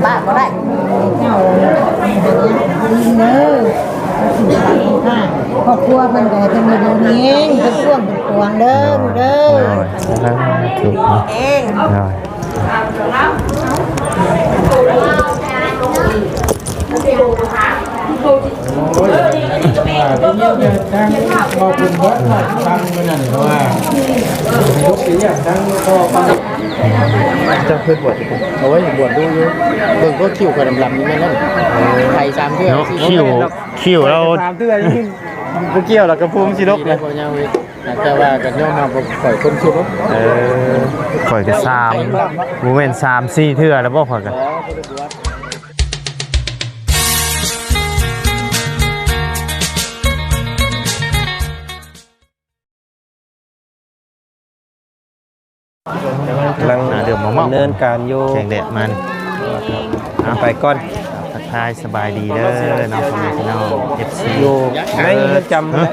ປ້າບໍ່ໄດ້ ເຈົ້າເອີຍ ເດີ ຄອບຄົວເພິ່ນກໍໃຫ້ເພິ່ນຢູ່ດີມີແຮງ ເພິ່ນກວ້າງເພິ່ນກວ້າງເດີ ໂດຍ ເດີ ໂດຍ ສາທຸເນາະ ເອງ ໂດຍ ໂອ້ຍ ວ່າໄດ້ຍິນແຕ່ທາງພໍ່ເພິ່ນບອກວ່າຟັງມື້ນັ້ນ ເພາະວ່າ ເຈົ້າເຄີຍບວດຢູ່ບໍ່? ໂອ້ຍ ບວດດູຢູ່ ເບິ່ງກໍຄິ້ວຂ້ອຍດຳໆ ນີ້ແມ່ນນັ້ນ ໄປສາມເທື່ອ ເນາະ ສີ່ເທື່ອ ຄິ້ວ ເນາະ ຄິ້ວລາວ ສາມເທື່ອ ບໍ່ກ່ຽວດອກກັບພູມຊິລົກນະ ບໍ່ຍາວເວີຍ ແຕ່ວ່າກໍຍອມຮັບວ່າຂ້ອຍຄົນຂີ້ລົກ ເອີ ຂ້ອຍກໍສາມ ບໍ່ແມ່ນສາມສີ່ເທື່ອແລ້ວບໍ່ ຂ້ອຍກໍ ກຳລັງ ອ່າ ດຳເນີນການຢູ່ ແສງແດດມານີ້ ເອົາ ໄປກ່ອນ ທັກທາຍສະບາຍດີເດີເນາະ ພໍ່ແມ່ພີ່ນ້ອງ ເອັຟຊີ ຢູ່ໃນເຮືອນຈຳ ເອີ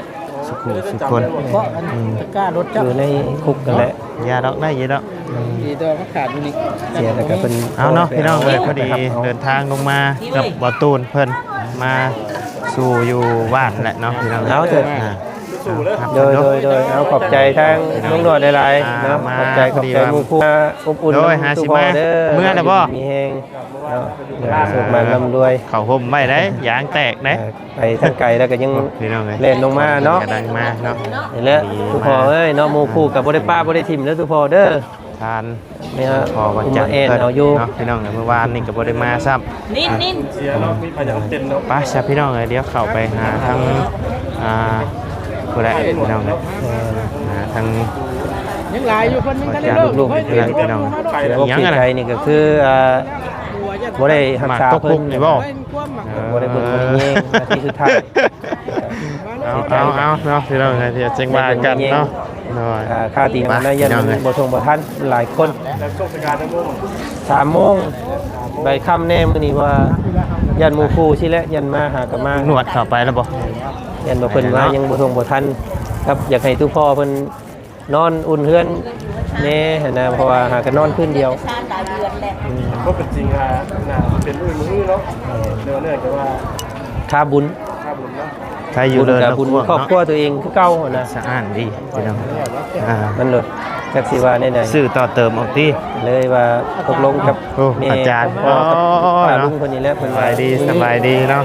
ສຸຂູສຸຄົນ ເພາະອັນ ອືມ ຕະກ້າລົດເຈົ້າ ຢູ່ໃນຄຸກນັ້ນແຫຼະ ຢ່າດອກ ໄດ້ຢູ່ດອກ ອືມ ດີດອກ ມັນຂາດຢູ່ນີ້ ເສຍແລ້ວກໍເພິ່ນ ເອົາເນາະ ພີ່ນ້ອງເອີຍ ພໍດີເດີນທາງລົງມາກັບບ່າວຕູນ ເພິ່ນມາສູ່ຢູ່ບ້ານແຫຼະເນາະ ພີ່ນ້ອງ ເອົາເທີ ອ່າ ໂດຍ ໂດຍ ໂດຍ ເອົາ ຂອບໃຈທາງລຸງໜວດຫຼາຍໆເນາະ ອ່າ ຂອບໃຈ ຂອບໃຈໝູ່ຄູ່ ອົບອຸ່ນ ໂດຍ ຫາຊິມາ ເມື່ອແລ້ວບໍ່ ມີແຮງເນາະ ໂດຍ ໂຊກໝານລ່ຳລວຍ ເຂົ້າຮົ່ມໄວ້ໄດ໋ ຢາງແຕກໄດ໋ ເອີ ໄປທາງໄກແລ້ວກໍຍັງ ໂອ້ ພີ່ນ້ອງເອີຍ ແລ່ນລົງມາເນາະ ກຳລັງມາເນາະ ນີ້ແຫຼະ ດີ ທຸກພໍ່ເອີຍເນາະ ໝູ່ຄູ່ກໍບໍ່ໄດ້ປະບໍ່ໄດ້ຖິ້ມເດີ ທຸກພໍ່ເດີ ທ່ານ ແມ່ນ ພໍ່ວັນຈັນ ເພິ່ນເນາະ ພີ່ນ້ອງເອີຍ ມື້ວານນີ້ກໍບໍ່ໄດ້ມາຊ້ຳ ນິນ ນິນ ເສຍເນາະ ມີໃຜຢາກເຕັ້ນເນາະ ໄປຊະ ພີ່ນ້ອງເອີຍ ດຽວເຂົ້າໄປຫາທາງ ອ່າ ຜູ້ໃດ ພີ່ນ້ອງເອີຍ ຫາທາງ ຍັງຫຼາຍຢູ່ ເພິ່ນຍັງທັນໄດ້ເລີກ ລູກໆ ພີ່ນ້ອງ ພີ່ນ້ອງ ຫຍັງ ໃຈນີ້ກໍຄື ອ່າ ບໍ່ໄດ້ຮັກສາເພິ່ນ ໝາກຕົກຄຸກນີ້ບໍ່ ເອີ ບໍ່ໄດ້ເບິ່ງບໍ່ໄດ້ແຍງ ນາທີສຸດທ້າຍ ເອົາ ເອົາ ເອົາເນາະ ພີ່ນ້ອງ ດຽວຈັ່ງວ່າກັນເນາະ ໂດຍ ອ່າ ຄ່າຕີນາຍັງບໍ່ທົ່ງບໍ່ທັນ ມັນຫຼາຍຄົນ ສາມໂມງ ໃບຄ່ຳແດ່ມື້ນີ້ ເພາະວ່າຢ້ານໝູ່ຄູ່ຊີ້ແຫຼະ ຢ້ານມາຫາກໍມາ ໜວດເຂົ້າໄປແລ້ວບໍ່ ຢ້ານວ່າເພິ່ນມາຍັງບໍ່ທົ່ງບໍ່ທັນ ກັບຢາກໃຫ້ທຸກພໍ່ເພິ່ນ ນອນອຸ່ນເຮືອນແດ່ຫັ້ນນະ ເພາະວ່າຫາກໍນອນຄືນດຽວ ອືມ ເພາະເປັນຈິງອ່ະ ໜ້າຊິເປັນມື້ມື້ເນາະ ເອີ ເນື່ອງ ເນື່ອງຈາກວ່າ ຄາບຸນ ຄາບຸນເນາະ ໃຜຢູ່ເລີນ ບຸນຄອບຄົວຕົວເອງຄືເກົ່າຫັ້ນນະ ສະອາດດີ ພີ່ນ້ອງ ອ່າ ມັນໂລດ ຈັກຊິວ່າແນວໃດ ຊື້ຕໍ່ເຕີມອອກຕິ ເລີຍວ່າຕົກລົງກັບ ໂອ້ ແມ່ ອາຈານ ພໍ່ກັບ ອໍ ປ້າລຸງເພິ່ນນີ້ແຫຼະ ເພິ່ນວ່າ ສະບາຍດີ ສະບາຍດີເນາະ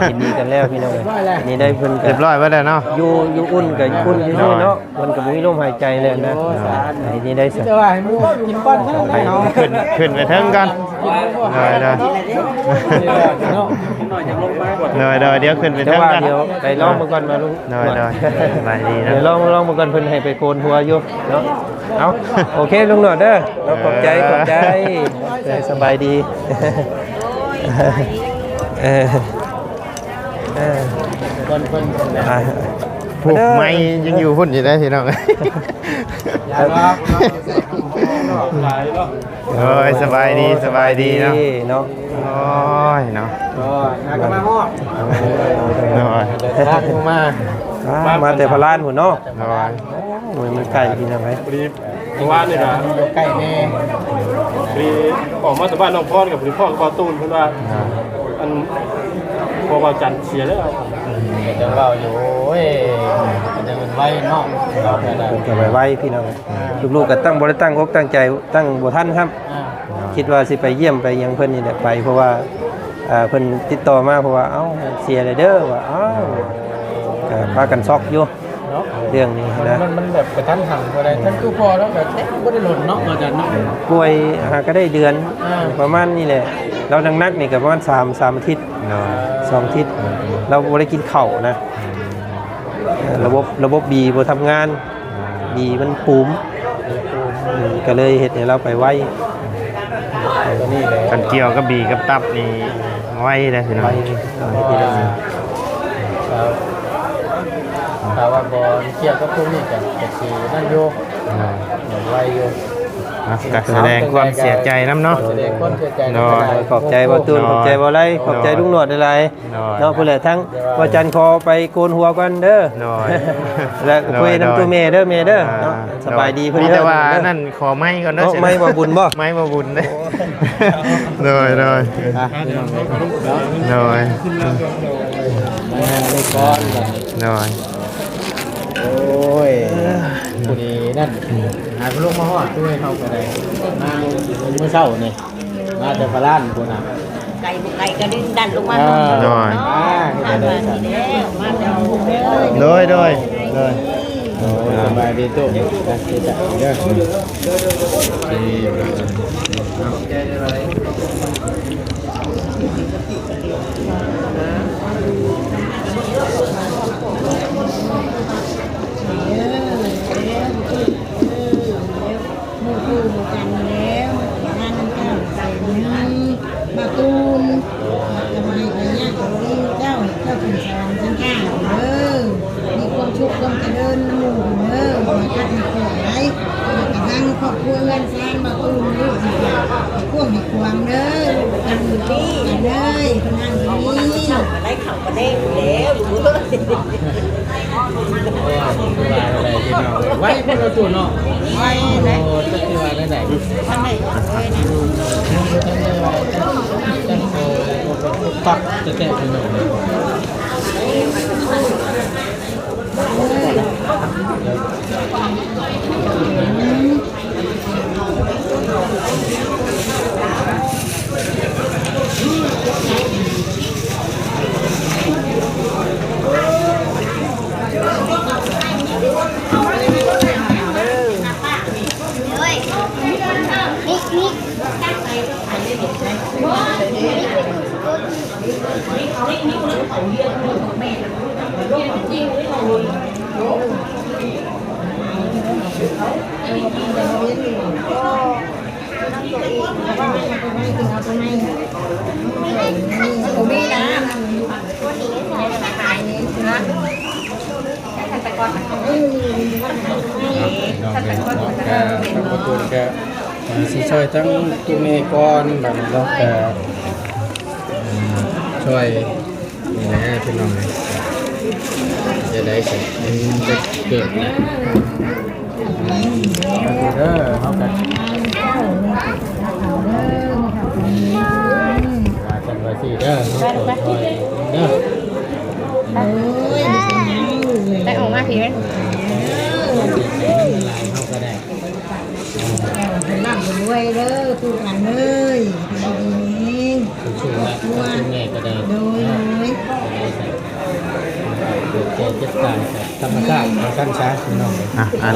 ຍິນດີກັນແລ້ວ ພີ່ນ້ອງເອີຍ ນີ້ໄດ້ເພິ່ນກໍ ຮຽບຮ້ອຍໄວ້ແລ້ວເນາະ ຢູ່ ຢູ່ອຸ່ນກໍອຸ່ນຢູ່ນີ້ເນາະ ເພິ່ນກໍບໍ່ມີລົມຫາຍໃຈແລ້ວນະ ໂອ້ ສາທຸ ໃຫ້ນີ້ໄດ້ຊະ ແຕ່ວ່າໃຫ້ໝູ່ກິນກ່ອນເນາະ ໃຫ້ຂຶ້ນ ຂຶ້ນໄປເທິງກ່ອນ ໂດຍ ໂດຍ ໂດຍ ດຽວຂຶ້ນໄປເທິງກ່ອນ ແຕ່ວ່າດຽວໄປລອງເບິ່ງກ່ອນວ່າລຸງ ໂດຍ ໂດຍ ສະບາຍດີເນາະ ດຽວລອງ ລອງເບິ່ງກ່ອນ ເພິ່ນໃຫ້ໄປໂກນຫົວຢູ່ເນາະ ເອົາ ໂອເຄ ລຸງໜວດເດີ ເນາະ ຂອບໃຈ ເອີ ຂອບໃຈ ເອີ ສະບາຍດີ ເອີ ເອີ ເພິ່ນ ໄມ້ຍັງຢູ່ພຸ້ນຢູ່ເດ້ພີ່ນ້ອງ ໂອ້ຍ ສະບາຍດີ ສະບາຍດີເນາະ ເນາະ ໂອ້ຍເນາະ ກໍມາຮອດ ໂດຍ ມາ ມາແຕ່ພະລານພຸ້ນເນາະ ໂດຍ ໂອ້ຍ ມັນໃກ້ພີ່ນ້ອງເອີຍ ພໍດີ ເມື່ອວານນີ້ກໍຢູ່ໃກ້ແດ່ ພໍດີອອກມາແຕ່ບ້ານນ້ອງພອນ ກໍພໍດີພໍ້ກັບບ່າວຕູນ ເພິ່ນວ່າ ອ່າ ອັນ ພໍ່ບ່າວຈັນເສຍແລ້ວ ເພິ່ນກໍເວົ້າຢູ່ ໂອ້ຍ ມັນຈະເປັນໄວເນາະ ເພິ່ນກໍໄວໆ ພີ່ນ້ອງ ອ່າ ລູກໆກໍຕັ້ງ ບໍ່ໄດ້ຕັ້ງອົກຕັ້ງໃຈ ຕັ້ງບໍ່ທັນຊ້ຳ ອ່າ ຄິດວ່າຊິໄປຢ້ຽມໄປຫຍັງເພິ່ນນີ້ແຫຼະ ໄປ ເພາະວ່າ ອ່າ ເພິ່ນຕິດຕໍ່ມາ ເພາະວ່າ ເອົ້າ ເສຍແລ້ວເດີ ວ່າ ອ້າວ ກໍພາກັນຊັອກຢູ່ ເນາະ ເລື່ອງນີ້ນະ ມັນ ມັນແບບກະທັນຫັນບໍ່ໄດ້ ທັງຄືພໍ່ລາວກໍບໍ່ໄດ້ດົນເນາະ ອາຈານເນາະ ປ່ວຍຫາກໍໄດ້ເດືອນ ອ່າ ປະມານນີ້ແຫຼະ ລາວໜັກໆນີ້ກໍປະມານສາມ ສາມອາທິດ ເນາະ ສອງອາທິດ ອືມ ລາວບໍ່ໄດ້ກິນເຂົ້ານະ ອືມ ລະບົບ ລະບົບບີບໍ່ທຳງານ ອືມ ບີມັນປູມ ອືມ ກໍເລີຍເຮັດໃຫ້ລາວໄປໄວ ຕົວນີ້ແຫຼະ ຄັນກ່ຽວກັບບີກັບຕັບນີ້ໄວເດ້ພີ່ນ້ອງ ໄວ ເອີ ຖ້າວ່າບໍ່ກ່ຽວກັບພວກນີ້ກໍ ກໍຊິນັ້ນຢູ່ ອ່າ ໄວຢູ່ ອ່ະ ກໍສະແດງຄວາມເສຍໃຈນຳເນາະ ສະແດງຄວາມເສຍໃຈນຳ ໂດຍ ກໍໄດ້ ຂອບໃຈບ່າວຕູນ ໂດຍ ຂອບໃຈບ່າວໄລ ໂດຍ ຂອບໃຈລຸງຫຼວດຫຼາຍໆ ໂດຍ ເນາະ ພຸ້ນແຫຼະ ທັງບ່າວຈັນຂໍໄປໂກນຫົວກ່ອນເດີ ໂດຍ ແລະ ໂດຍ ຄຸຍນຳ ໂດຍ ໂຕແມ່ເດີ ແມ່ເດີ ອ່າ ເນາະ ສະບາຍດີເພິ່ນ ມີແຕ່ວ່າ ເດີ ນັ້ນ ຂໍໄມ້ກ່ອນເດີ ເນາະ ໄມ້ບ່າວບຸນບໍ່ ໄມ້ບ່າວບຸນເດ້ ໂດຍ ໂດຍ ອ່ະ ພີ່ນ້ອງເອີຍ ໂດຍ ມາເລີຍກ່ອນ ໂດຍ ໂອ້ຍ ຜູ້ນີ້ນັ້ນ ຫາຜູ້ລົງມາຮອດດ້ວຍ ເຮົາກໍໄດ້ ມາມື້ເຊົ້ານີ້ ມາແຕ່ພະລານພຸ້ນນະ ໄກບໍ່ໄກກໍດຶງດັນລົງມາ ເອີ ໂດຍ ມາ ມາແລ້ວ ມາແລ້ວ ໂດຍ ໂດຍ ໂດຍ ໂດຍ ສະບາຍດີຕູ້ ເດີ ເອີ ເອີ ເອີ ໝູ່ຄູ່ໝູ່ກັນແລ້ວ ງານນຳເຈົ້າແສນເງິນ ບ່າວຕູນ ແລ້ວກໍໃຫ້ພະຍາຂອງເຈົ້າ ເຈົ້າຂຶ້ນສະຫວັນຊັ້ນຟ້າເດີ ມີຄວາມສຸກຄວາມຈະເລີນນຳໝູ່ເດີ ບໍ່ໃຫ້ຄັດໃຫ້ຂ້ອຍ ແລ້ວກໍທັງຄອບຄົວເຮືອນຊານບ່າວຕູນ ລູກໃຫ້ກວ້າງໃຫ້ຂວາງເດີ ທັງລູກຫຼານເດີ ເພິ່ນຫັ້ນເພິ່ນນີ້ ເຂົ້າກໍໄດ້ ເຂົ້າກໍໄດ້ຢູ່ແລ້ວ ໄວພຸ້ນລະຕູ້ເນາະ ໄວພຸ້ນລະ ໂອ້ ຈັກຊິວ່າແນວໃດ ທັງໃດເອີຍນະ ປັກແທ້ໆ ພີ່ນ້ອງ ຊິຊ່ອຍທັງຕູ້ແມ່ກ່ອນ ບາດນີ້ເນາະ ກໍ ອືມ ຊ່ອຍ ນີ້ແຫຼະພີ່ນ້ອງເອີຍ ຈະໄດ້ຊິເປັນເດັກເກີດນະ ເດີ ເຮົາກັນ ວ່າຊັ້ນວ່າຊີ້ເດີ ເຮົາຂໍຊ່ອຍເດີ ໂອ້ຍ ໄດ້ອອກມາພີ້ ເຮົາກໍໄດ້ ເອີ ໃຫ້ເພິ່ນລ່ຳໃຫ້ລວຍເດີ ລູກຫຼານເອີຍ ຢູ່ດີມີແຮງ ສູ້ໆ ຄອບຄົວ ແມ່ກໍໄດ້ ໂດຍ ໂດຍ ເຈັບຕາຍກັບທຳມະຊາດ ວ່າຊັ້ນຊະ ພີ່ນ້ອງ ອ່ະ ອັນ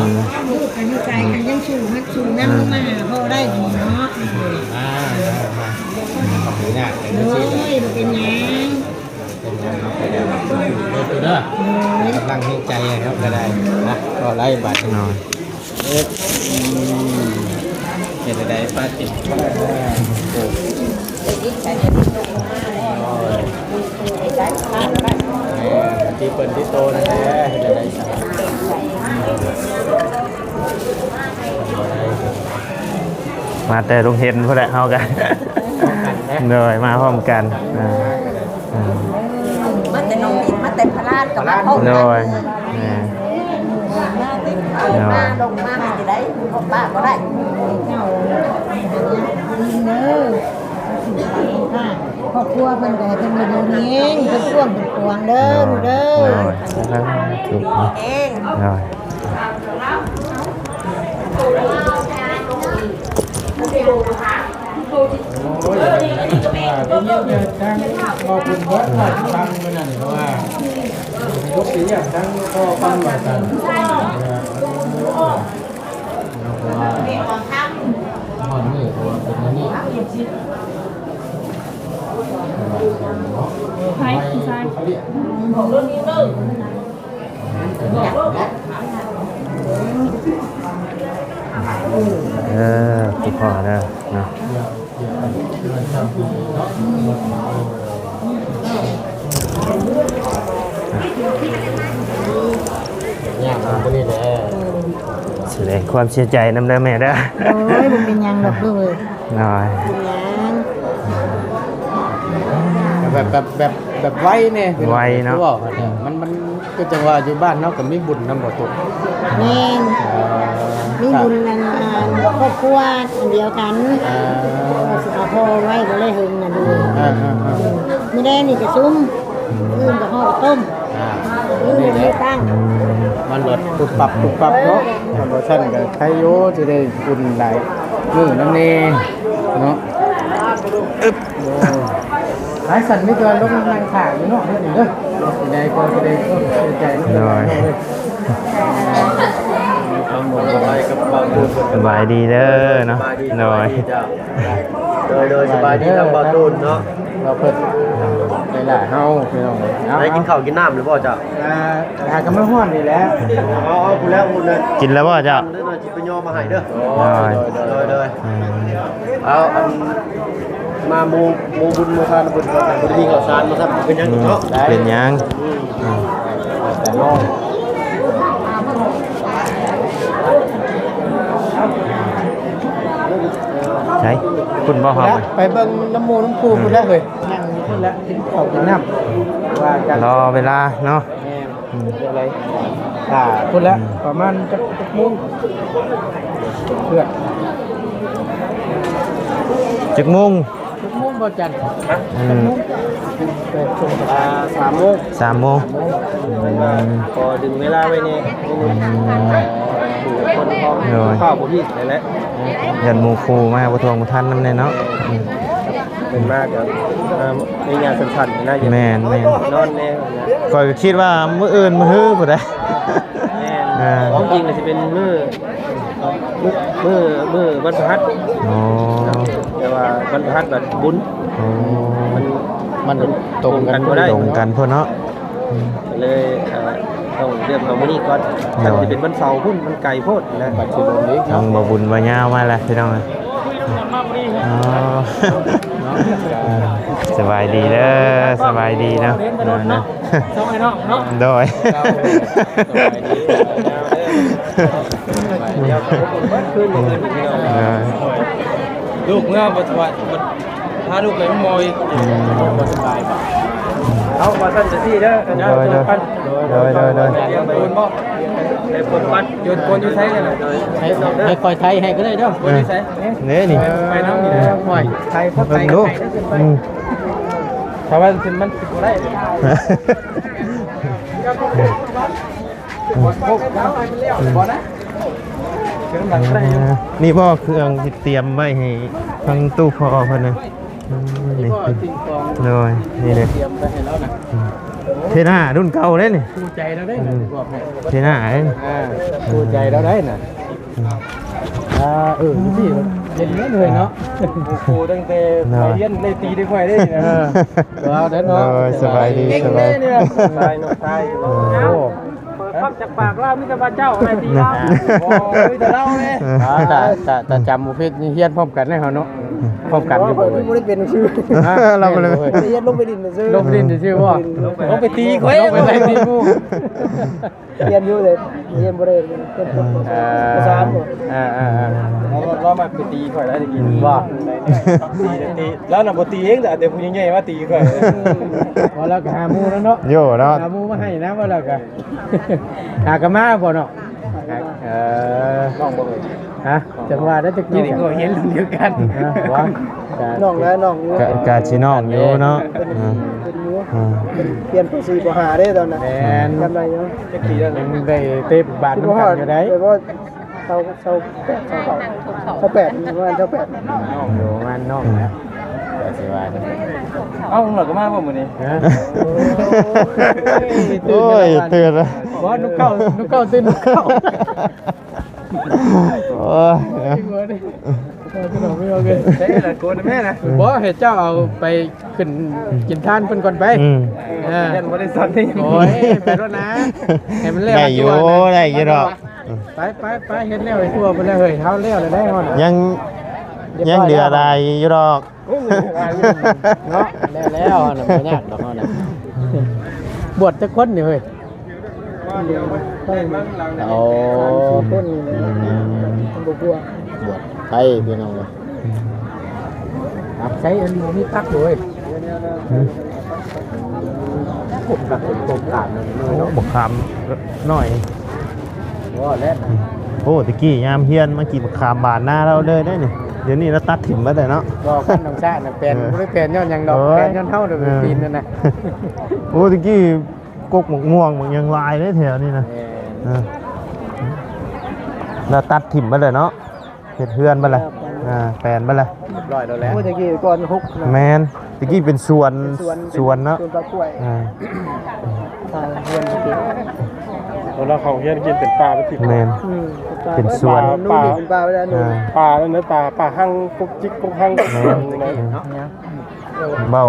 ລູກກັນຢູ່ໄກກັນຍັງສູ້ ຮັກສູ້ນຳ ອືມ ມາຫາພໍ່ໄດ້ຢູ່ເນາະ ອ່າ ມາ ມາ ບໍ່ຍາກ ໂດຍ ບໍ່ເປັນຫຍັງ ເດີ ເດີ ໂດຍ ກຳລັງແຮງໃຈໃຫ້ເຮົາກໍໄດ້ນະ ກໍໄດ້ບາດນີ້ ເນາະ ເອີ ອືມ ເຮັດໃດປາຕິ ໂອ້ ທີ່ເພິ່ນທີ່ໂຕນັ້ນແຫຼະ ເຮັດໃດສະ ມາແຕ່ໂຮງຮຽນພຸ້ນແຫຼະ ເຮົາກໍ ໂດຍ ມາພ້ອມກັນ ອ່າ ອ່າ ມາແຕ່ໜອງ ມາແຕ່ພະລານກໍມາພ້ອມກັນ ໂດຍ ແມ່ນ ມາແຕ່ ໂດຍ ມາລົງມາຊິໄດ້ ອອກປາກບໍ່ໄດ້ ເຈົ້າ ເດີ ຄອບຄົວເພິ່ນກໍໃຫ້ເພິ່ນຢູ່ດີມີແຮງ ເພິ່ນກວ້າງເພິ່ນກວາງເດີ ໂດຍ ລູກເດີ ໂດຍ ສາທຸ ເອງ ໂດຍ ໂອ້ຍ ວ່າໄດ້ຍິນແຕ່ທາງພໍ່ເພິ່ນເວົ້າໃຫ້ຟັງມື້ນັ້ນ ເພາະວ່າຍົກຕົວຢ່າງທາງພໍ່ຟັງວ່າຊັ້ນ ເພາະວ່າຮອດມື້ ເພາະວ່າເປັນອັນນີ້ ໃຜຜູ້ຊາຍ? ເອີ ຄືພໍ່ເດີເນາະ ຍາກ ອ່າ ຕົວນີ້ແຫຼະ. ສະແດງຄວາມເສຍໃຈນຳເດີແມ່ເດີ. ໂອ້ຍ ບໍ່ເປັນຫຍັງດອກລູກເອີຍ. ໂດຍ. ເປັນຫຍັງ? ແບບ ແບບ ແບບ ແບບໄວແດ່ ໄວເນາະ. ຄືເວົ້າຫັ້ນແຫຼະ ມັນ ມັນ ຄືຈັ່ງວ່າຢູ່ບ້ານເຮົາກໍມີບຸນນຳບໍ່ຕຸກ? ແມ່ນ. ເອີ ມີບຸນອັນ ອັນຄອບຄົວອັນດຽວກັນ. ເອີ ວ່າຊິເອົາພໍ່ໄວ້ບໍ່ໄດ້ເຫິງນະດູ. ເອີໆໆ ມື້ແລງນີ້ກະຊຸມ ມື້ອື່ນກະຫໍ່ຕົ້ມ. ອ່າ ມື້ນີ້ແຫຼະ ມື້ຕັ້ງ ອືມ ມັນລະປຸບປັບປຸບປັບເນາະ. ເອີ ຄັນບໍ່ຊັ້ນກະໄຄຢູ່ ຊິໄດ້ອຸ່ນຫຼາຍມື້ນຳແດ່ເນາະ. ອຶບ ໂອ້ ຫຼາຍຊັ້ນມີແຕ່ວ່າລົງນັ່ງຖ້າຢູ່ເນາະ ເຮັດນີ້ເດີ. ຊິໄດ້ກໍຊິໄດ້ ໂອ້ ເສຍໃຈນຳ. ໂດຍ. ສະບາຍດີເດີເນາະ. ໂດຍ ໂດຍ ໂດຍ ສະບາຍດີທາງບ່າວຕູນເນາະ ບ່າວເພິ່ນ ໄປຫຼ້າເຮົາ ພີ່ນ້ອງເອີຍ. ໄດ້ກິນເຂົ້າກິນນ້ຳແລ້ວບໍ່ເຈົ້າ? ອ່າ ຫາກຳລັງຮ້ອນນີ້ແຫຼະ. ເອົາ ເອົາ ພຸ້ນແລ້ວ ພຸ້ນແລ້ວ. ກິນແລ້ວບໍ່ເຈົ້າ? ເດີ ໜ້ອຍຊິໄປຍໍມາໃຫ້ເດີ. ໂອ້ຍ ໂດຍ ໂດຍ ໂດຍ ອືມ ເອົາ ອັນ ມາໝູ່ ໝູ່ບຸນໝູ່ທານເພິ່ນ ບໍ່ໄດ້ມີເຂົ້າສານມາຊ້ຳ ເປັນຫຍັງອີກເນາະ. ອືມ ເປັນຫຍັງ? ອືມ ອືມ ແຕ່ເຮົາ ໃສ ພຸ້ນບໍ່ເຮົາ ໄປເບິ່ງນຳໝູ່ນຳຄູ່ພຸ້ນແຫຼະເຮີ້ຍ. ອືມ ຍັງຢູ່ພຸ້ນແຫຼະ ກິນເຂົ້າກິນນ້ຳ ວ່າກັນ ລໍເວລາເນາະ. ແມ່ນ ອືມ ເຮັດຈັ່ງໃດ ຖ້າພຸ້ນແຫຼະ. ອືມ ປະມານຈັກ ຈັກໂມງ ເພື່ອນ ຈັກໂມງ? ຈັກໂມງບໍ່ຈັນ? ຮະ? ອືມ ຈັກໂມງ? ແປດໂມງ ອ່າ ສາມໂມງ ສາມໂມງ ສາມໂມງ. ອືມ ຂໍດຶງເວລາໄວ້ແດ່ ອືມ ເອີ ຄົນເຮົາ ໂດຍ ເຂົ້າບໍ່ຜິດນັ້ນແຫຼະ. ຢ້ານໝູ່ຄູ່ມາບໍ່ທ່ວງບໍ່ທັນນຳແດ່ເນາະ. ອືມ ເພິ່ນມາກໍ ເອີ ໄລຍະສັ້ນໆນະ. ແມ່ນໆ ນອນແດ່. ຂ້ອຍກໍຄິດວ່າມື້ອື່ນມື້ຮືພຸ້ນໃດ໋. ແມ່ນ ອ່າ ຄວາມຈິງກໍຊິເປັນມື້ ມື້ ມື້ ມື້ວັນພະຫັດ. ອໍ ແຕ່ວ່າວັນພະຫັດບັດບຸນ. ອໍ ມັນ ມັນ ມັນຕົງກັນ ຕົງກັນບໍ່ໄດ້ ຕົງກັນພຸ້ນເນາະ. ອືມ ກໍເລີຍ ເອີ ຕ້ອງເລືອກເອົາມື້ນີ້ກ່ອນ. ໂດຍ ຄັນຊິເປັນວັນເສົາພຸ້ນ ມັນໄກໂພດນະ. ບັດຊິລົງອີກເນາະ ທາງບ່າວບຸນບ່າວຍາວມາແລ້ວ ພີ່ນ້ອງ. ອໍ ເນາະ ສະບາຍດີເດີ ສະບາຍດີເນາະ. ເນາະ ເນາະ ສອງອ້າຍນ້ອງເນາະ. ໂດຍ ສະບາຍດີ ດຽວເຮົາເບິ່ງເບິດຄືນມື້ອື່ນ ພີ່ນ້ອງ. ອ່າ ລູກເມືອບໍ່ສະບາຍ ພາລູກໄປໂຮງໝໍອີກ. ອືມ ບໍ່ສະບາຍບໍ່? ເອົາ ວ່າຊັ້ນຊະຊີ້ເດີ. ໂດຍ ໂດຍ ໂດຍ ໂດຍ ໂດຍ ໂດຍ. ໄປໂກນບໍ່? ໄປໂກນປັດ. ໂກນ ໂກນຢູ່ໃສນະ? ໃຫ້ ໃຫ້ຂ້ອຍໄຖໃຫ້ກໍໄດ້ເດີ. ໂກນຢູ່ໃສ? ເອີ ນີ້ ໄປນຳນີ້ເດີ. ໂອ້ຍ ໄຖ ພໍໄຖ ເບິ່ງດູ ໄຖ ອືມ ຖ້າວ່າມັນ ມັນຊິບໍ່ໄດ້. ອືມ ອືມ ນີ້ບໍ່ເຄື່ອງທີ່ຕຽມໄວ້ໃຫ້ທາງຕູ້ພໍ່ເພິ່ນນະ? ອືມ ນີ້ ໂດຍ ນີ້ເດ້ ຕຽມໄວ້ໃຫ້ລາວນະ. ອືມ ເທນາລຸ້ນເກົ່າເດ້ນີ້ ຄູ່ໃຈລາວເດ້ນະ. ອືມ ບອກໃຫ້ ເທນາເດ້ນີ້ ອ່າ ຄູ່ໃຈລາວໄດ້ນະ. ອືມ ອ່າ ເອີ ຢູ່ພີ້ເຫັນເລີຍເນາະ. ຄູ່ຕັ້ງແຕ່ໄປຮຽນໄດ້ຕີໄດ້ຂ້ອຍເດ້ນີ້ນະ. ເອີ ເອີ ເອົາເດີເນາະ. ໂດຍ ສະບາຍດີ ສະບາຍດີ ສະບາຍ ນ້ອງຊາຍ. ໂອ້ ເປີດຄວາມຈາກປາກລາວມີແຕ່ວ່າເຈົ້າໃຫ້ຕີລາວ. ໂອ້ຍ ມີແຕ່ລາວເດ້. ອ່າ ຖ້າ ຖ້າ ຖ້າຈຳບໍ່ຜິດນີ້ຮຽນພ້ອມກັນເດ້ເຮົາເນາະ. ອືມ ພ້ອມກັນຢູ່ບໍ່? ບໍ່ໄດ້ ບໍ່ໄດ້ເປັນຊື່ ຮະ? ລາວບໍ່ໄດ້ ໄປຮຽນລົງໄປຫຼິ້ນຊື່ໆ. ລົງໄປຫຼິ້ນຊື່ໆບໍ່? ລົງໄປຕີຂ້ອຍ ລົງໄປໄລ່ຕີໝູ່. ຮຽນຢູ່ເດ້ ຮຽນບໍ່ໄດ້ ເອີ ພາສາບໍ່? ອ່າໆໆ ລາວ ລາວມັກໄປຕີຂ້ອຍໄດ້ຕະກີ້. ບໍ່? ຕີ ຕີ ລາວນະບໍ່ຕີເອງ ແຕ່ເອົາຜູ້ໃຫຍ່ໆມາຕີຂ້ອຍ. ເອີ ວ່າລາວກໍຫາໝູ່ແລ້ວເນາະ. ໂຍເນາະ ຫາໝູ່ມາໃຫ້ນະ ວ່າລາວກໍ ຫາກັນມາບໍ່ເນາະ? ເອີ ນ້ອງບໍ່ເອີຍ? ຮະ? ຈັ່ງວ່າໄດ້ຈັກປີນີ້ ກໍຮຽນລຸ້ນດຽວກັນ. ຮະ? ວ່າ ນ້ອງແຫຼະ ນ້ອງຢູ່ ກະ ກະຊິນ້ອງຢູ່ເນາະ. ເອີ ເປັນຢູ່ ອ່າ ເປັນຢູ່ ອ່າ ເປັນ ປ່ຽນ ປໍສີ່ ປໍຫ້າເດ້ຕອນນັ້ນ. ແມ່ນ ຈຳໄດ້ຢູ່. ຈັກປີແລ້ວ? ຍັງໄດ້ເຕະບານນຳກັນຢູ່ໃດ໋. ແຕ່ວ່າ ຊາວ ຊາວແປດ ຊາວເກົ້າ ຊາວແປດ ປະມານຊາວແປດ. ນ້ອງຢູ່ ປະມານນ້ອງນະ ກະຊິວ່າ. ເອົ້າ ນ້ອງຫຼ້າກໍມາບໍ່ມື້ນີ້? ຮະ? ໂອ້ຍ ຕື່ນແລ້ວ ບໍ່ ນົກເກົ້າ ນົກເກົ້າ ຕື່ນນົກເກົ້າ. ໂອ້ຍ ເອີ ພີ່ນ້ອງ ພີ່ນ້ອງເອີຍ ໃຊ້ລະໂກນແມ່ນະ. ບໍ່ ໃຫ້ເຈົ້າເອົາໄປຂຶ້ນກິນທານເພິ່ນກ່ອນໄປ. ອືມ ເອີ ຍັງບໍ່ໄດ້ສັນນີ້. ໂອ້ຍ ໄປໂລດນະ ໃຫ້ມັນແລ້ວ. ໄດ້ຢູ່ ໄດ້ຢູ່ດອກ. ໄປ ໄປ ໄປ ເຮັດແລ້ວໃຫ້ທົ່ວໄປແລ້ວເຮີ້ຍ. ເຮົາແລ້ວແລ້ວໄດ໋ເຮົານະ ຍັງ ຍັງເຫຼືອຫຼາຍຢູ່ດອກ. ໂອ້ຍ ເນາະ ແລ້ວແລ້ວນະ ບໍ່ຍາກດອກເຮົານະ. ບວດຈັກຄົນນີ້ເຮີ້ຍ? ໂອ້ ອືມ ມັນບໍ່ບົວ ບວດໄທພີ່ນ້ອງເອີຍ ຕັກໃສ່ອັນບໍ່ມີຕັກເລີຍ ຮຶ ໂອ້ ບັກຂາມນ້ອຍ ໂອ້ ແລ້ວ ໂອ້ ແຕ່ກີ້ຍາມຮຽນມາກິນບັກຂາມບານນາລາວເລີຍເດ້ນີ້ ດຽວນີ້ລາວຕັດຖິ້ມໝົດແລ້ວເນາະ ບໍ່ ຄັນນ້ອງຊານະແປນ ເອີ ບໍ່ໄດ້ແປນຍ້ອນຫຍັງດອກ ເອີ ແປນຍ້ອນເຮົາເດີ ເອີ ປີນນັ້ນນະ ໂອ້ ແຕ່ກີ້ ກົກໝາກມ່ວງໝາກຫຍັງຫຼາຍເດ້ແຖວນີ້ນະ ແມ່ນ ເອີ ລາວຕັດຖິ້ມເບິດແລ້ວເນາະ ເຮັດເຮືອນເບິດແລ້ວ ອ່າ ແປນເບິດແລ້ວ ຮຽບຮ້ອຍແລ້ວແຫຼະ ໂອ້ ແຕ່ກີ້ກ່ອນຫົກນະ ແມ່ນ ແຕ່ກີ້ເປັນສວນ ເປັນສວນ ສວນເນາະ ເປັນສວນປາກ້ວຍ ອ່າ ເຮືອນຕະກີ້ ເວລາເຂົາຮຽນກິນເປັນປ່າເປັນທິບ ແມ່ນ ອືມ ເປັນສວນ ປ່າ ເປັນປ່າ ເປັນປ່າໄປແລ້ວ ອ່າ ປ່ານັ້ນເນາະ ປ່າ ປ່າຮັ່ງ ກົກຈິກ ກົກຮັ່ງ ແມ່ນ ເນາະ ເວົ້າ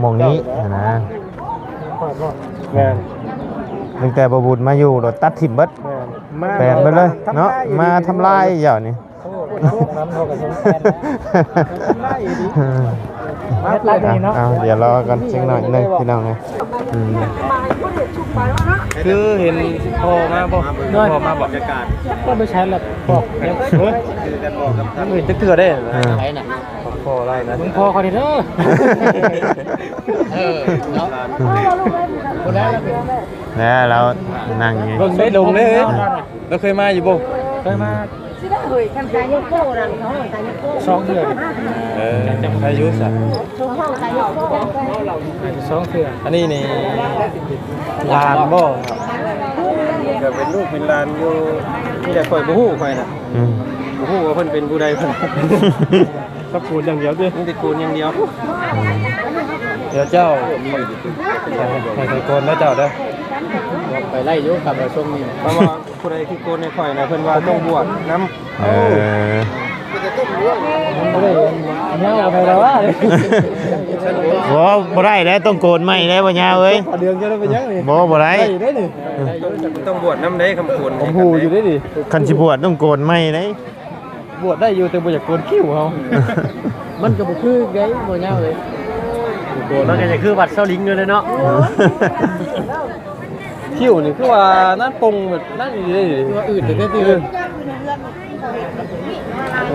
ໝ່ອງນີ້ຫັ້ນນະ ແມ່ນ ຕັ້ງແຕ່ບໍ່ບຸນມາຢູ່ໂດດຕັດຖິ້ມເບິດ ແມ່ນ ແປນເບິດເລີຍເນາະ ມາທຳລາຍຢ່າງນີ້ ໂອ້ ໂລກນຳເຮົາກໍຍັງແປນນະ ທຳລາຍອີ່ຫຼີ ມາເພື່ອນີ້ເນາະ ອ່ະ ດຽວລໍກ່ອນຈັກໜ້ອຍໜຶ່ງພີ່ນ້ອງເອີຍ ອືມ ຄືເຫັນພໍ່ມາບໍ່ ໂດຍ ພໍ່ມາບໍ່ ຈັກໄປໃສລະບອກ ໂອ້ຍ ບໍ່ເຫັນຈັກເທື່ອເດ້ ອ່າ ໃຜນະ ພໍ່ລາວນະ ເບິ່ງພໍ່ຂ້ອຍນີ້ເດີ ເອີ ເນາະ ແລ້ວລາວນັ່ງຢູ່ ລົງເດ້ ລົງເດ້ ລາວເຄີຍມາຢູ່ບໍ່ ເຄີຍມາ ສອງເທື່ອ ເອີ ອາຍຸຊະ ສອງເທື່ອ ອັນນີ້ນີ້ຫຼານບໍ່ ກໍເປັນລູກເປັນຫຼານຢູ່ ມີແຕ່ຂ້ອຍບໍ່ຮູ້ ຂ້ອຍນະ ອືມ ບໍ່ຮູ້ວ່າເພິ່ນເປັນຜູ້ໃດ ເພິ່ນ ສັກໂກນຢ່າງດຽວຕິ ມີແຕ່ໂກນຢ່າງດຽວ ອືມ ດຽວເຈົ້າ ໃຫ້ ໃຫ້ໂກນເດີເຈົ້າເດີ ໄປໄດ້ຢູ່ຄັບ ຊ່ວງນີ້ ເພາະວ່າຜູ້ໃດຄືໂກນໃຫ້ຂ້ອຍນະ ເພິ່ນວ່າຕ້ອງບວດນຳ ເອີ ມັນບໍ່ໄດ້ຍາວປານໃດດອກ ບໍ່ ບໍ່ໄດ້ແລ້ວ ຕ້ອງໂກນໃໝ່ແລ້ວ ບໍ່ຍາວເອີຍ ເດືອນຈະໄດ້ໄປຍັງນີ້ ບໍ່ ບໍ່ໄດ້ ໄດ້ຢູ່ເດ້ນີ້ ຕ້ອງບວດນຳເດ້ ຄຳໂກນ ໂອ້ໂຫ ຢູ່ເດ້ນີ້ ຄັນຊິບວດຕ້ອງໂກນໃໝ່ເດ້. ບວດໄດ້ຢູ່ ແຕ່ບໍ່ຢາກໂກນຄິ້ວເຮົາ ມັນກໍບໍ່ຄືໄດ໋ ບໍ່ຍາວເລີຍ ໂກນມັນກໍຈະຄືວັດເຊົາລິງຢູ່ເລີຍເນາະ ຄິ້ວນີ້ຄືວ່ານັ້ນປົງແບບນັ້ນອີ່ຫຼີເດ້ ຄືວ່າອືດແທ້ໆ ເອີ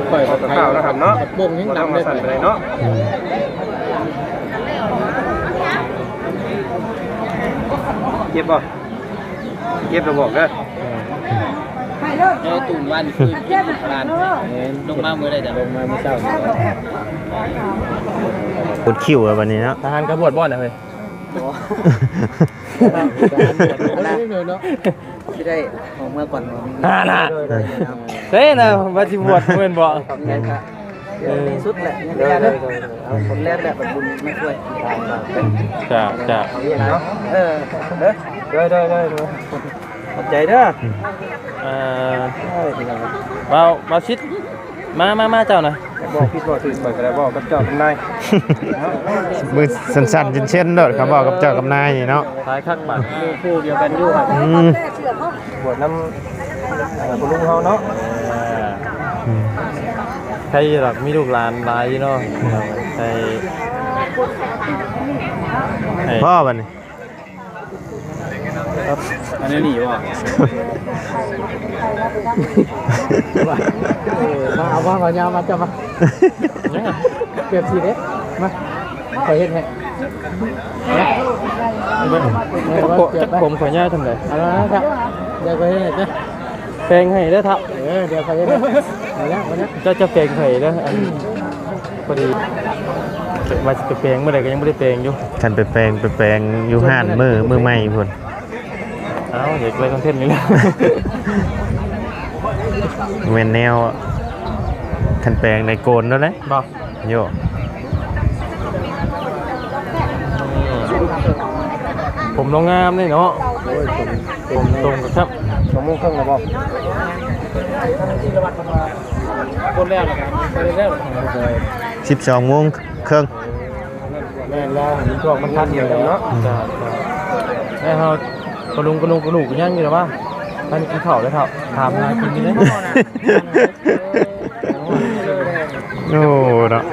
ຂ້ອຍກໍຂາວແລ້ວຄັບເນາະ ປົງແຮງດຳເດ້ ບໍ່ຕ້ອງມາສັ່ນປານໃດເນາະ ອືມ ເຈັບບໍ່? ເກັບລະບອກເດີ ເອີ ຕູນວານຄືນ ລົງມາມື້ໃດຈ້ະ ລົງມາມື້ເຊົ້າ ປົງຄິ້ວແລ້ວບັດນີ້ເນາະ ທະຫານກໍບວດບໍ່ນະເຮີ້ຍ ບໍ່ ບໍ່ໄດ້ເດີເນາະ ຊິໄດ້ອອກເມືອກ່ອນບໍ່ ຫັ້ນນະ ເອີ ເຊນະ ວ່າຊິບວດແມ່ນບໍ່ ຂອບໃຈ ເອີ ທີ່ສຸດແຫຼະ ຍັງໄດ້ເດີ ເອົາຄົນແລກແຫຼະ ບັດບຸນມາຊ່ວຍ ຈ້າ ຈ້າ ເອີ ເດີ ໂດຍ ໂດຍ ໂດຍ ໂດຍ ຂອບໃຈເດີ ອືມ ເອີ ເອີ ເວົ້າ ເວົ້າຊິດ ມາ ມາ ມາເຈົ້ານະ ເວົ້າຜິດເວົ້າຖືກ ຂ້ອຍກໍໄດ້ເວົ້າກັບເຈົ້າກັບນາຍ ມືສັ່ນໆເຊັນໆໂລດ ຄຳເວົ້າກັບເຈົ້າກັບນາຍນີ້ເນາະ ຫຼາຍຄັກບາດ ໝູ່ຄູ່ດຽວກັນຢູ່ ອືມ ບວດນຳ ເອີ ພໍ່ລຸງເຮົາເນາະ ອືມ ໃຄດອກ ມີລູກຫຼານຫຼາຍຢູ່ເນາະ ໃຄ ພໍບັດນີ້ ອັນນີ້ບໍ່ ເອີ ມາ ເອົາມາ ມາ ຍາມມາ ເຈົ້າມາ ເປັບຊີເດ້ ມາ ຂ້ອຍເຮັດໃຫ້ ມາ ຈັກຜົມ ຈັກຜົມຂ້ອຍຍາວສ່ຳໃດ ເອົາລະ ດຽວຂ້ອຍເຮັດໃຫ້ ແປງໃຫ້ເດີເຖົ້າ ເອີ ດຽວຂ້ອຍເຮັດໃຫ້ ເອົາລະ ເອົາລະ ເຈົ້າ ເຈົ້າແປງໃຫ້ເດີ ອັນ ພໍດີ ວ່າຊິໄປແປງມື້ໃດກໍຍັງບໍ່ໄດ້ແປງຢູ່ ຄັນໄປແປງ ໄປແປງຢູ່ຮ້ານມື້ ມື້ໃໝ່ພຸ້ນ ເອົ້າ ຢາກໄດ້ຄອນເທັນນີ້ແຫຼະ ແມ່ນແນວ ຄັນແປງໄດ້ໂກນໂລດເດ້ ບໍ່ ໂຍ ຜົມລາວງາມເດ້ເນາະ ໂອ້ຍ ຜົມ ຜົມຕົງກັບ ສອງໂມງເຄິ່ງແລ້ວບໍ່ ຄົນແລ້ວ ໄປແລ້ວ ສິບສອງໂມງເຄິ່ງ ແມ່ນແລ້ວ ມັນຊ່ວງມັນທັນຢູ່ເນາະ ອືມ ຈ້າ ຈ້າ ແລ້ວເຮົາ ກະລຸງ ກະລຸງ ກະລຸງ ຍັງຢູ່ລະວ່າ ມັນກິນເຂົ້າແລ້ວເຖົ້າ ຖາມຫາກິນຢູ່ເດ້ ໂອ້ ເນາະ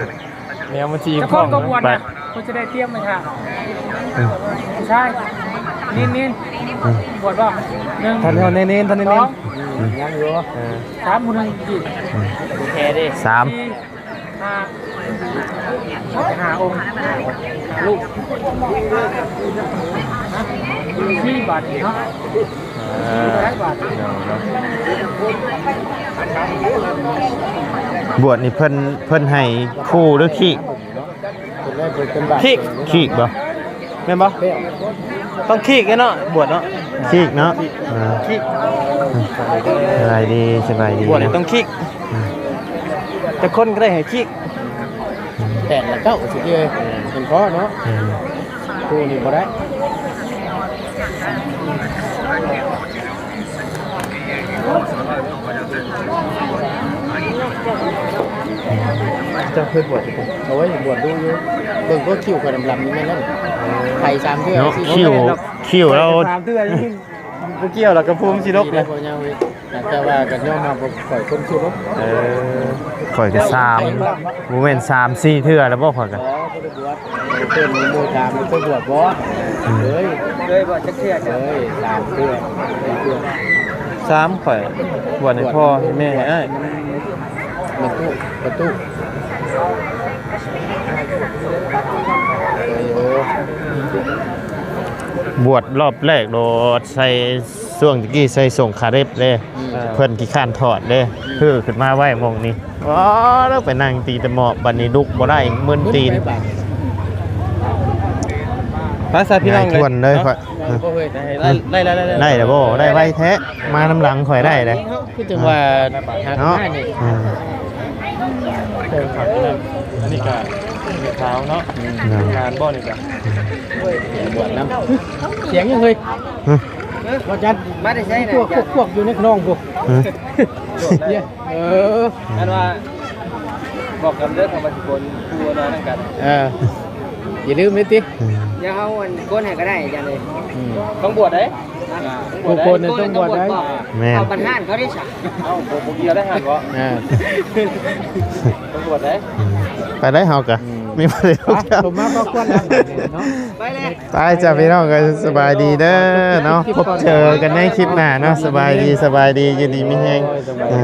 ແນວມັນຊິ ເຈົ້າຂອງກໍບວດນະ ໄປ ເພິ່ນຈະໄດ້ຕຽມໄວ້ຖ້າ ອືມ ຜູ້ຊາຍ ນິນ ບວດບໍ່? ໜຶ່ງ ທ່ານເຮົາເນັ້ນໆ ທ່ານເນັ້ນໆ ສອງ ອືມ ຍັງຢູ່ ເອີ ສາມ ຜູ້ໜຶ່ງກີບ ອືມ ແທ້ເດ້ ສາມ ສີ່ ຫ້າ ຫ້າອົງ ລູກ ສີ່ບາດເນາະ ເອີ ບາດ ບວດນີ້ເພິ່ນ ເພິ່ນໃຫ້ຄູ່ຫຼືຄີກ? ຄີກ ຄີກບໍ່? ແມ່ນບໍ່? ຕ້ອງຄີກເດ້ເນາະ ບວດເນາະ ຄີກເນາະ ອ່າ ຄີກ ສະບາຍດີ ສະບາຍດີ ບວດນີ້ ເນາະ ຕ້ອງຄີກ ອືມ ຈັກຄົນກໍໄດ້ໃຫ້ຄີກ ແປດລະເກົ້າ ຊິເອີຍ ເປັນພໍເນາະ ອືມ ຄູ່ນີ້ບໍ່ໄດ້. ເຈົ້າເຄີຍບວດຢູ່ບໍ່? ໂອ້ຍ ບວດດູຢູ່ ເບິ່ງກໍຄິ້ວຂ້ອຍດຳໆ ນີ້ແມ່ນແລ້ວ ໄປສາມເທື່ອ ເນາະ ສີ່ເທື່ອ ຄິ້ວ ຄິ້ວລາວ ໄປສາມເທື່ອນີ້ ບໍ່ກ່ຽວດອກກັບພູມສີດົກນະ ແຕ່ວ່າກໍຍອມຮັບວ່າຂ້ອຍຄົນຂີ້ລົບ ເອີ ຂ້ອຍກໍສາມ ບໍ່ແມ່ນສາມສີ່ເທື່ອແລ້ວບໍ່ ຂ້ອຍກໍ ບໍ່ໄດ້ບວດ ເພິ່ນໝູ່ຖາມເຄີຍບວດບໍ່? ອືມ ເຄີຍ ເຄີຍບວດຈັກເທື່ອ? ເຄີຍ ສາມເທື່ອ ສີ່ເທື່ອ ສາມ ຂ້ອຍບວດໃຫ້ພໍ່ໃຫ້ແມ່ໃຫ້ອ້າຍ ປະຕູ ປະຕູ ບວດລອບແລກໂດດໃສ່ ຊ່ວງຕະກີ້ໃສ່ສົ່ງຄາເລັບເດ້ ອືມ ເພິ່ນຂີ້ຄ້ານຖອດເດ້ ອືມ ຄືຂຶ້ນມາໄວ້ໝ່ອງນີ້ ວ້າ ແລ້ວໄປນັ່ງຕີແຕ່ໝອບ ບັດນີ້ລຸກບໍ່ໄດ້ ມຶນຕີນ ໄປຊະພີ່ນ້ອງເອີຍ ໄດ້ແລ້ວບໍ່? ໄດ້ແລ້ວບໍ່? ໄດ້ໄວແທ້ ມານຳຫຼັງຂ້ອຍໄດ້ເດ້ ຄືຈັ່ງວ່າ ເນາະ ອືມ ອັນນີ້ກໍແມ່ຂາວເນາະ ອືມ ງານບໍ່ນີ້ກໍ ບວດນຳ ສຽງຫຍັງເຮີ້ຍ? ຮະ? ວ່າຈັນ ມາແຕ່ໃສນະ? ພວກ ພວກ ພວກຢູ່ໃນຂະນອງພຸ້ນ ຮະ? ເອີ ອັນວ່າ ບອກກັນເດີ ຄຳວ່າຊິໂກນຄູ່ນອນນຳກັນ ເອີ ຢ່າລືມເດ້ຕິ ອືມ ດຽວເຮົາອັນໂກນໃຫ້ກໍໄດ້ ອາຈານເອີຍ ອືມ ຕ້ອງບວດເດ້ ຮະ? ຜູ້ໂກນນີ້ຕ້ອງບວດໄດ້ ແມ່ນ ເອົາບັນຫານເຂົາເດ້ຊະ ເອົ້າ ບໍ່ ບໍ່ກ່ຽວໄດ້ຫັ້ນເບາະ ເອີ ຕ້ອງບວດເດ້ ອືມ ໄປໄດ້ເຮົາກະ ອືມ ມີປະໂຫຍດ ໄປ ສົມມາພໍຄວນແລ້ວເນາະ ໄປແລ້ວ ໄປຈ້າພີ່ນ້ອງ ກໍສະບາຍດີເດີເນາະ ພົບເຈີກັນໃນຄລິບໜ້າເນາະ ສະບາຍດີ ສະບາຍດີ ຢູ່ດີມີແຮງ ເອີ.